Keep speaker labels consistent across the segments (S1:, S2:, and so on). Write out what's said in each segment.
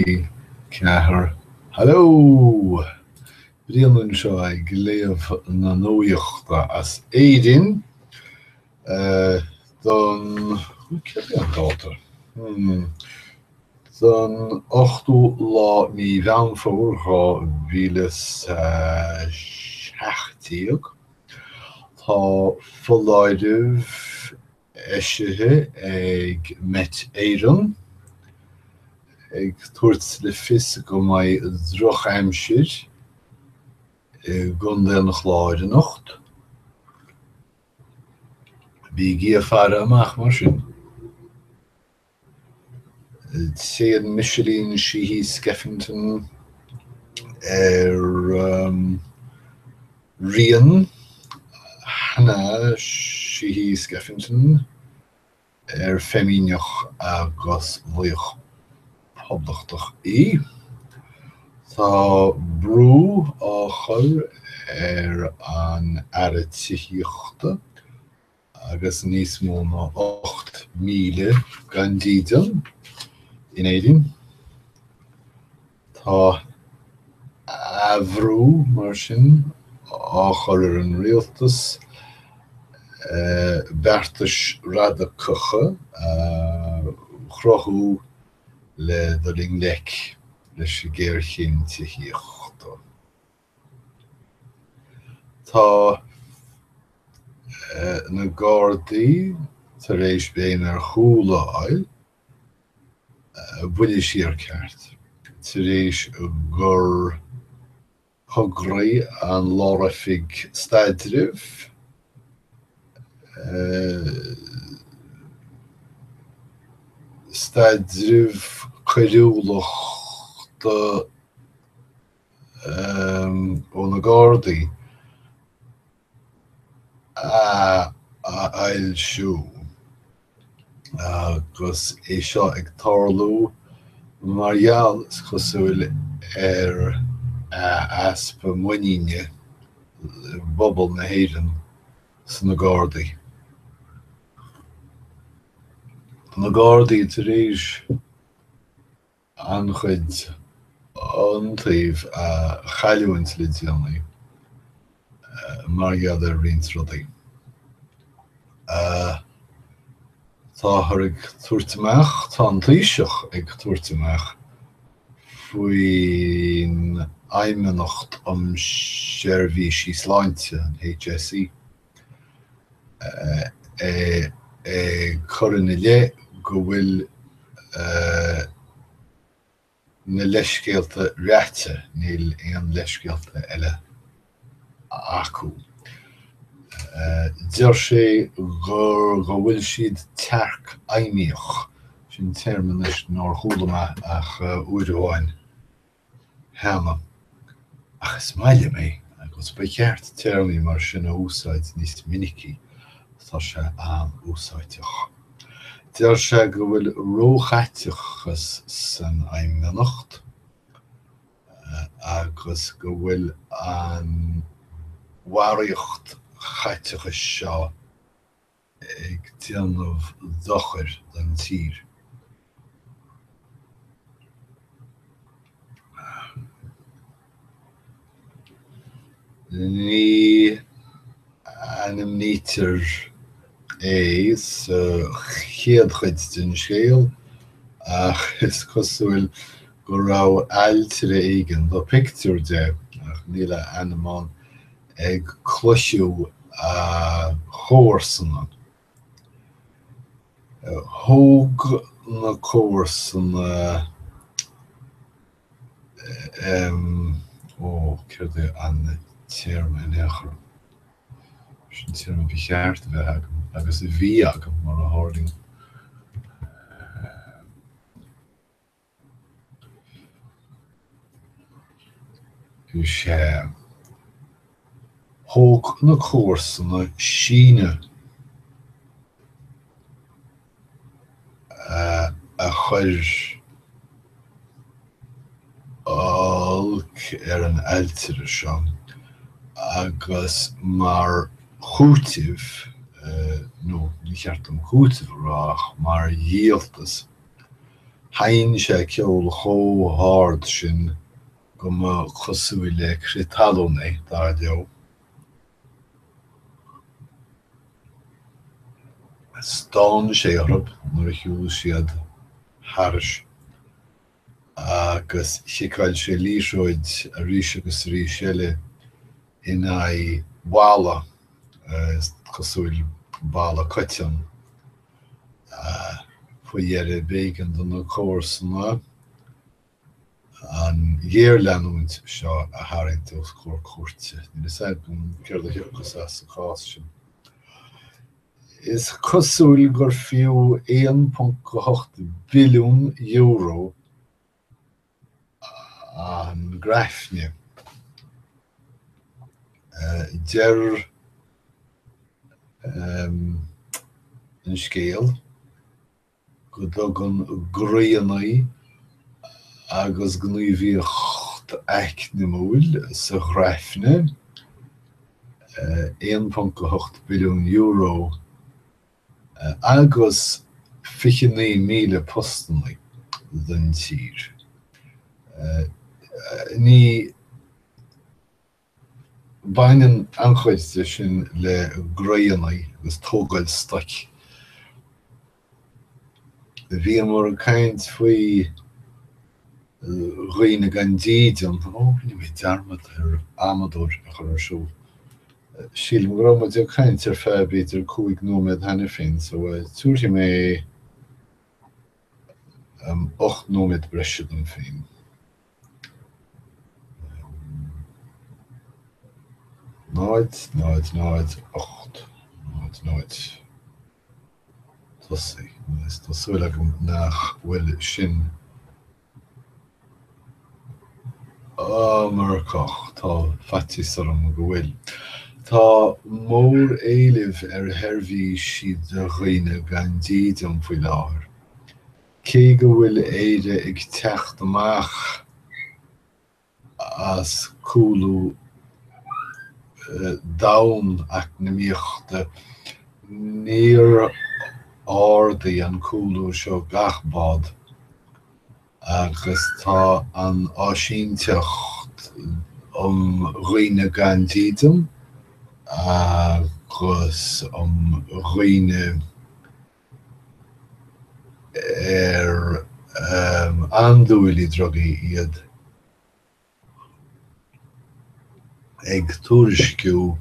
S1: 3, 4, Haló! Brian anseo ag léamh na nuachta as Éirinn don, céard é an dáta? Hmm, don 8ú lá mí Mheán Fómhair 2017. Tá foláireamh eisithe ag Met Éireann ag tabhairt le fios go mbeidh drochaimsir i gContae an Chláir anocht. Bígí ag faire amach mar sin. Téann Micheline Sheehy Skeffington ar rian Hanna Sheehy Skeffington, ar feimineach agus laoch poblachtach í. Tá brú á chur ar an Aire Tithíochta agus níos mó ná 8,000 gan dídean in Éirinn. Tá athbhrú, mar sin, á chur ar an rialtas beartais radacacha a chruthú le dul i ngleic leis an ghéarchéim tithíochta. Tá na Gardaí tar éis béim ar chúl a fháil, buille siar ceart, tar éis gur thograigh an Lár-Oifig Staidrimh staidreamh coiriúlachta ó na Gardaí a fhoilsiú agus é seo ag tarlú mar gheall, is cosúil, ar easpa muiníne i bpobal na hÉireann sna Gardaí. Tá na Gardaí tar éis an-chuid iontaoibh a chailliúint le déanaí mar gheall ar roinnt rudaí. Táthar ag tabhairt amach, tá an Taoiseach ag tabhairt amach faoin Fheidhmeannacht um Sheirbhísí Sláinte, an HSE, ag cur ina leith go bhfuil na leithscéalta reaite, níl aon leithscéalta eile acu. Deir sé gur go bhfuil siad tearcfheidhmíoch, sin téarma anois nár chuala mé ach uair amháin. cheana. Ach is maith liom é agus ba cheart téarmaí mar sin a úsáid níos minicí, tá sé an-úsáideach. Deir sé go bhfuil róchaiteachas san Fheidhmeannacht agus go bhfuil an bharraíocht chaiteachais seo ag déanamh dochair don tír. Ní ainmnítear é sa chéad chuid den scéal ach is cosúil go raibh ailtire éigin, tá pictiúr de ach níl a ainm ann, ag cloichiú a chomharsana. Thóg na comharsana ó, céard é an téarma in aon chor? Sin téarma ba cheart a bheith agam, agus a bhí agam, mar a tharlaíonn. Is ea. Thóg na comharsana síneadh a chuir olc ar an ailtire seo agus mar chúiteamh, nó ní cheart dom cúiteamh a rá ach mar dhíoltas. Sheinn sé ceol chomh hard sin go mba cosúil le crith talún é, dar leo. Stán sé orthu nuair a shiúil siad thairis agus chiceáil sé liathróid arís agus arís eile in aghaidh bhalla, is cosúil, balla coiteann. Faoi dheireadh, b'éigean do na comharsana an ghéarleanúint seo a tharraingt os comhair cúirte. Níl a fhios agam céard a thiocfas as sa chás sin. Is cosúil gur fiú €1.8 billiún an graifne. Deir an scéal go dtugann groíonnaí agus gníomhaíocht eacnamúil sa ghraifne €1.8 billiún agus 29,000 postannaí don tír. Ní Baineann an-chuid de sin le groíonnaí agus tógáil stoic. Bhíomar ag caint faoi dhaoine gan dídean. Ó, rinne mé dearmad ar amadóir a chur ar siúl. Sílim go raibh muid ag caint ar feadh b'fhéidir 5 nóiméad cheana féin, so tabharfaidh mé 8 nóiméad breise dom féin. 0, 0, 0, 8, 0, 0. Tosaigh. Is tá súil agam nach bhfuil sin iomarcach. Tá faitíos orm go bhfuil. Tá móréileamh ar sheirbhísí do dhaoine gan dídean faoi láthair. Cé go bhfuil Éire ag teacht amach as cúlú domhain eacnamaíochta, níor ardaigh an cúlú seo gach bád agus tá an áisínteacht um dhaoine gan dídean agus um dhaoine ar andúilí drugaí iad ag tuairisciú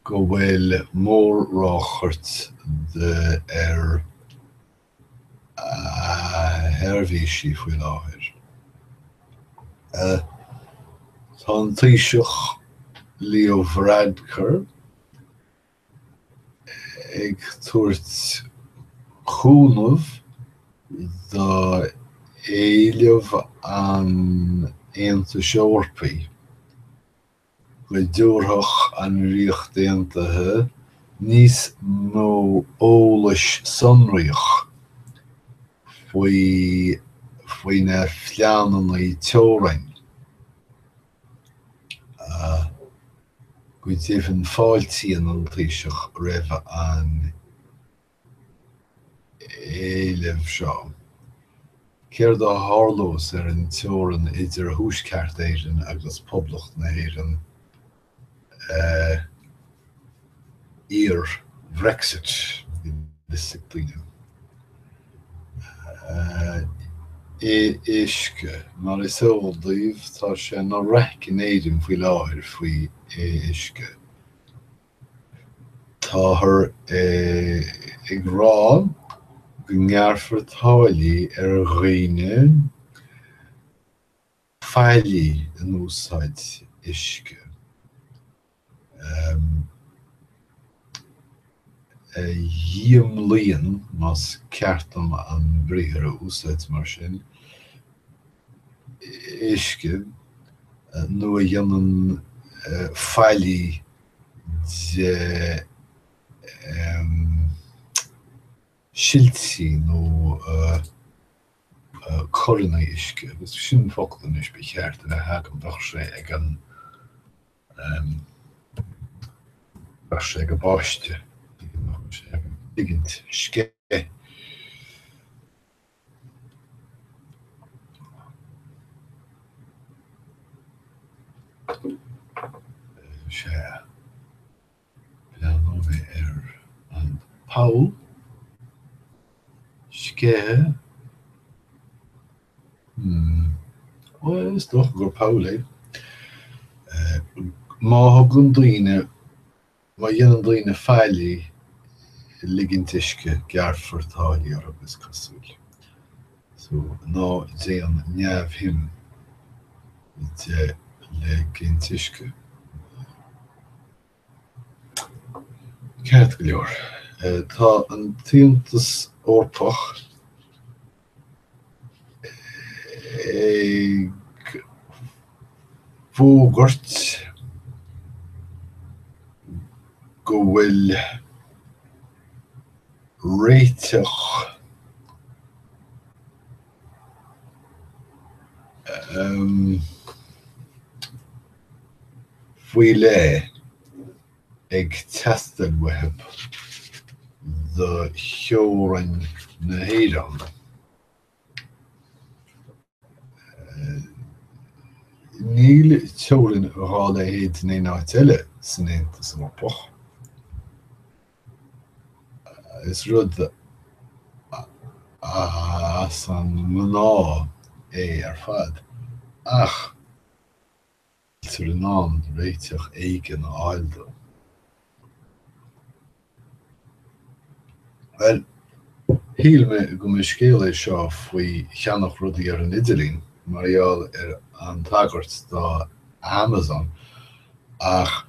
S1: go bhfuil mór-ráchairt ar a sheirbhísí faoi láthair. Tá an Taoiseach Leo Varadkar ag tabhairt cúnamh d'éileamh an Aontais Eorpaigh go dtabharfadh an Ríocht Aontaithe níos mó eolais sonraíoch faoi faoina phleananna teorann. Go deimhin, fáiltíonn an Taoiseach roimh an éileamh seo. Céard a tharlós ar an teorainn idir Thuaisceart Éireann agus Poblacht na hÉireann iar-Bhrexit? Níl a fhios ag daoine. E-uisce. Mar is eol daoibh, tá sé ina raic in Éirinn faoi láthair faoi e-uisce. Táthar ag rá go ngearrfar táillí ar dhaoine faillí in úsáid uisce a dhíomlaoíonn, más ceart dom an briathar a úsáid mar sin, uisce, nó a dhéanann faillí de siltí nó coranna uisce, agus sin focal anois ba cheart a bheith agam, bheadh sé ag an, bheadh sé ag an bpáiste, bheadh sé ag an tuigint, sceith. Sea. Breathnóidh mé ar an poll. Sceitheadh. Hmm. Bhuel, is dócha gur poll é. Má thugann daoine, má dhéanann daoine faillí i ligint uisce, gearrfar táillí orthu, is cosúil. So, ná déan neamhshuim de ligint uisce. Ceart go leor. Tá an tAontas Eorpach ag fógairt go bhfuil réiteach faoi leith ag teastáil uathu do theorainn na hÉireann. Níl teorainn dhá leithéid in aon áit eile san Aontas Eorpach. Is rud as an ngnáth é ar fad, ach níltear in ann réiteach éigin a fháil dó. Bhuel, shíl mé go mba scéal é seo faoi cheannach rudaí ar an idirlíon, mar gheall ar an tagairt do Amazon, ach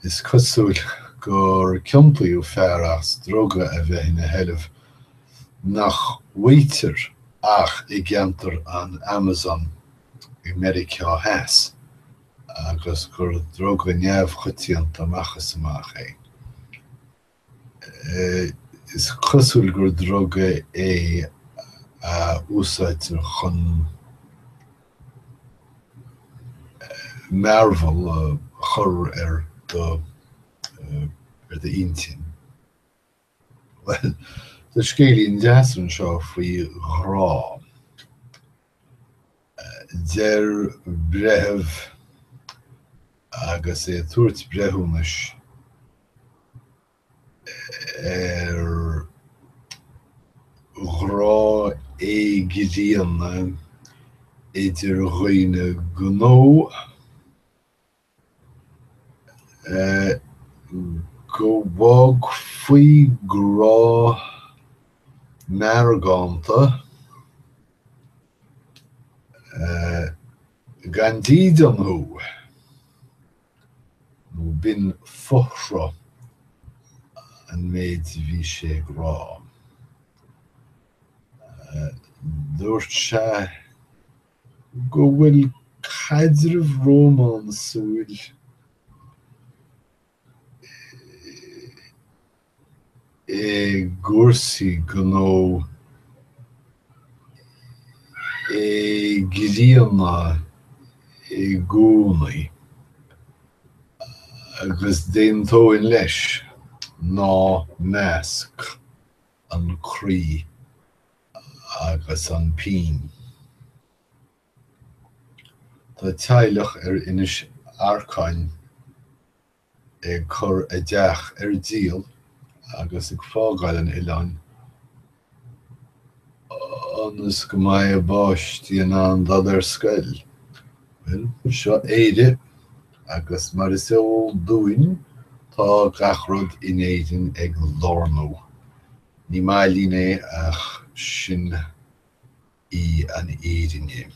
S1: is cosúil gur ciontaíodh fear as druga a bheith ina sheilbh nach bhfaightear ach i gceantar an Amazon i Meiriceá Theas. agus gur druga neamhchoitianta amach is amach é. Is cosúil gur druga é a úsáidtear chun mearbhall a chur ar do ar d'intinn. Bhuel, tá scéilín deas anseo faoi ghrá. Deir breitheamh agus é ag tabhairt breithiúnais ar ghrá éigríonna idir dhaoine gnó, Go bhfágfaí grá meargánta gan dídean thú, nó b'in foshruth an méid a bhí sé ag rá. Dúirt sé go bhfuil caidreamh rómánsúil i gcúrsaí gnó éigríonna i gcónaí, agus d'aontóinn leis, ná measc an croí agus an phingin. Tá teaghlach ar Inis Arcáin ag cur a dteach ar díol agus ag fágáil an oileáin ionas go mbeidh a bpáistí in ann dul ar scoil. Bhuel, seo Éire agus mar is eol dúinn tá gach rud in Éirinn ag lárnú. Ní maith linn é ach sin í an fhírinne.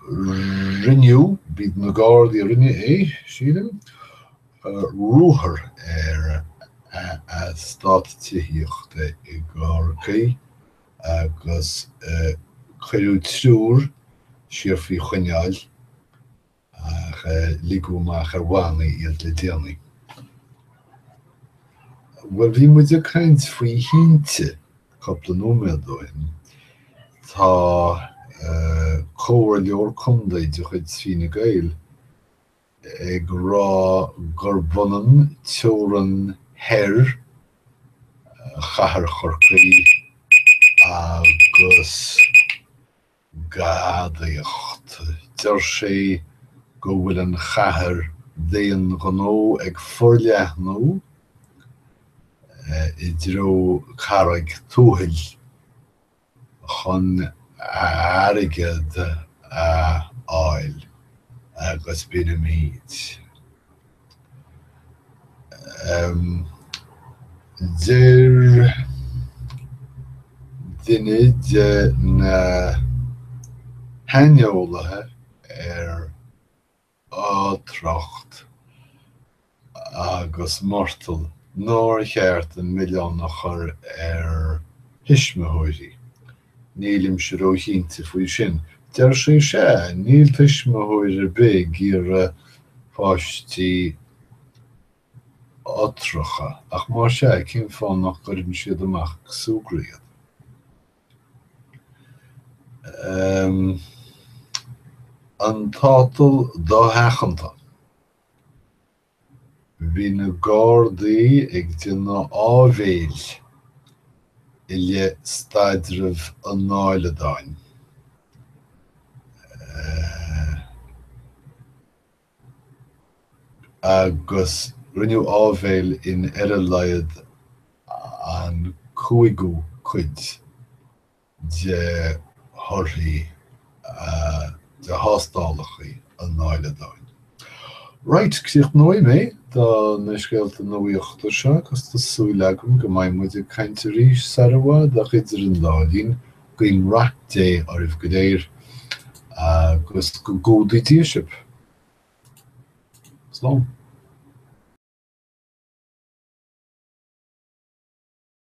S1: Rinneadh, b'iad na Gardaí a rinne é, sílim, ruathar ar eastát tithíochta i gCorcaigh agus cuireadh triúr siar faoi choinneáil ach ligeadh amach ar bhannaí iad le déanaí. Bhuel, bhí muid ag caint faoi thinte cúpla nóiméad ó shin. Tá comhairleoir contae de chuid Fine Gael ag rá gurb ionann teorainn thoir chathair Chorcaí agus gadaíocht. Deir sé. Go bhfuil an chathair d'aon ghnó ag forleathnú i dtreo Carraig Tuathail chun airgead a fháil agus b'in an méid. Deir duine de na shaineolaithe ar otracht agus murtall nár cheart an milleán a chur ar thuismitheoirí. Nílimse róchinnte faoi sin. Deir sé, sea, níl tuismitheoir ar bith ag iarraidh páistí otracha, ach más ea, cén fáth nach gcuireann siad amach ag súgradh iad? An tátal dosheachanta. Bhí na Gardaí ag déanamh áibhéil i leith staidreamh an áilleadáin. Agus rinneadh áibhéil in ar a laghad an cúigiú cuid de thorthaí de thástálacha an áilleadáin. Right, críochnóidh mé do na scéalta nuaíochta seo agus tá súil agam go mbeidh muid ag caint arís sar i bhfad ach idir an dá linn, guím rath Dé oraibh go léir agus go gcumhdaí Dia sibh. Slán.